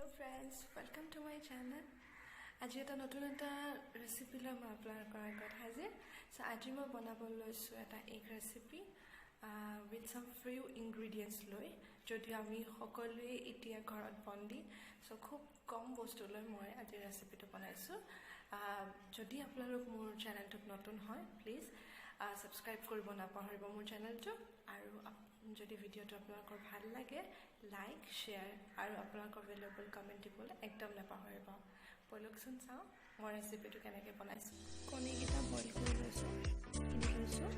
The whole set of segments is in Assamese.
Hello friends, welcome to my channel. আজি এটা নতুন এটা ৰেচিপি লৈ মই আপোনালোকৰ আগত হাজিৰ। চ' আজি মই বনাব লৈছোঁ এটা egg recipe with some few ingredients লৈ। যদিও আমি সকলোৱে এতিয়া ঘৰত বন্দী, চ' খুব কম বস্তু লৈ মই আজি ৰেচিপিটো বনাইছোঁ। যদি আপোনালোক মোৰ চেনেলটোত নতুন হয়, প্লিজ ছাবস্ক্ৰাইব কৰিব নাপাহৰিব মোৰ চেনেলটো। আৰু যদি ভিডিঅ'টো আপোনালোকৰ ভাল লাগে, লাইক, শ্বেয়াৰ আৰু আপোনালোকৰ ভেলুৱেবল কমেণ্ট দিবলৈ একদম নাপাহৰিব। ব'লকচোন চাওঁ মই ৰেচিপিটো কেনেকৈ বনাইছোঁ। কণীকেইটা বইল কৰি লৈছোঁ, কিনি লৈছোঁ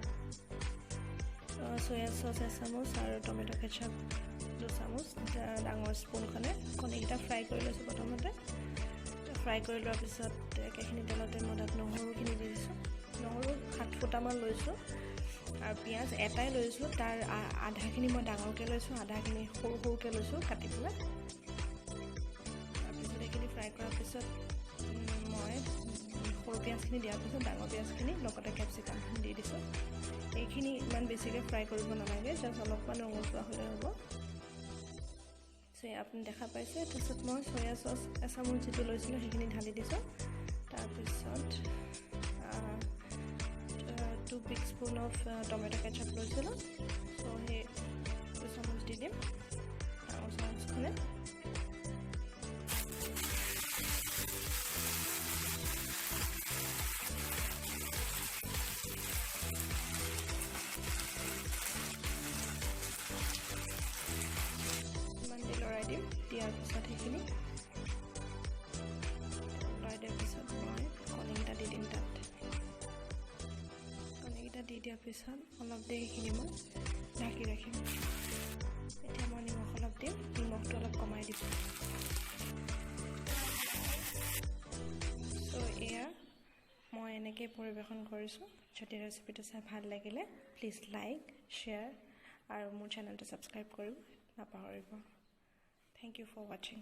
চয়া চচ এচামুচ আৰু টমেট' কেচাপ 2 চামুচ ডাঙৰ স্পুনখনে। কণীকেইটা ফ্ৰাই কৰি লৈছোঁ প্ৰথমতে। ফ্ৰাই কৰি লোৱাৰ পিছত একেখিনি তেলতে মই তাত নহৰুখিনি দি দিছোঁ। নহৰু 7 ফুটামান লৈছোঁ আৰু পিঁয়াজ এটাই লৈছোঁ। তাৰ আধাখিনি মই ডাঙৰকৈ লৈছোঁ, আধাখিনি সৰু সৰুকৈ লৈছোঁ কাটি পেলাই। তাৰপিছত এইখিনি ফ্ৰাই কৰাৰ পিছত মই সৰু পিঁয়াজখিনি দিয়াৰ পিছত ডাঙৰ পিঁয়াজখিনি লগতে কেপচিকামখিনি দি দিছোঁ। এইখিনি ইমান বেছিকৈ ফ্ৰাই কৰিব নালাগে, জাষ্ট অলপমান ৰঙচুৱা হ'লে হ'ব। চ' আপুনি দেখা পাইছে। তাৰপিছত মই চয়া চচ এচামুচ যিটো লৈছিলোঁ, সেইখিনি ঢালি দিছোঁ। তাৰপিছত 2 big spoon of tomato ketchup লৈছিলোঁ, চ' সেই 2 চামুচ দি দিম ডাঙৰ চামুচখনে। ইমান দি লৰাই দিম। দিয়াৰ পিছত সেইখিনি লৰাই দিয়াৰ পিছত মই কণীকেইটা দি দিম তাত। কণীকেইটা দি দিয়াৰ পিছত অলপ দেৰি সেইখিনি মই ঢাকি ৰাখিম। এতিয়া মই নিমখ অলপ দিম, নিমখটো অলপ কমাই দিছোঁ। চ' এয়া মই এনেকেই পৰিৱেশন কৰিছোঁ। যদি ৰেচিপিটো চাই ভাল লাগিলে, প্লিজ লাইক, শ্বেয়াৰ আৰু মোৰ চেনেলটো ছাবস্ক্ৰাইব কৰিব নাপাহৰিব। Thank you for watching.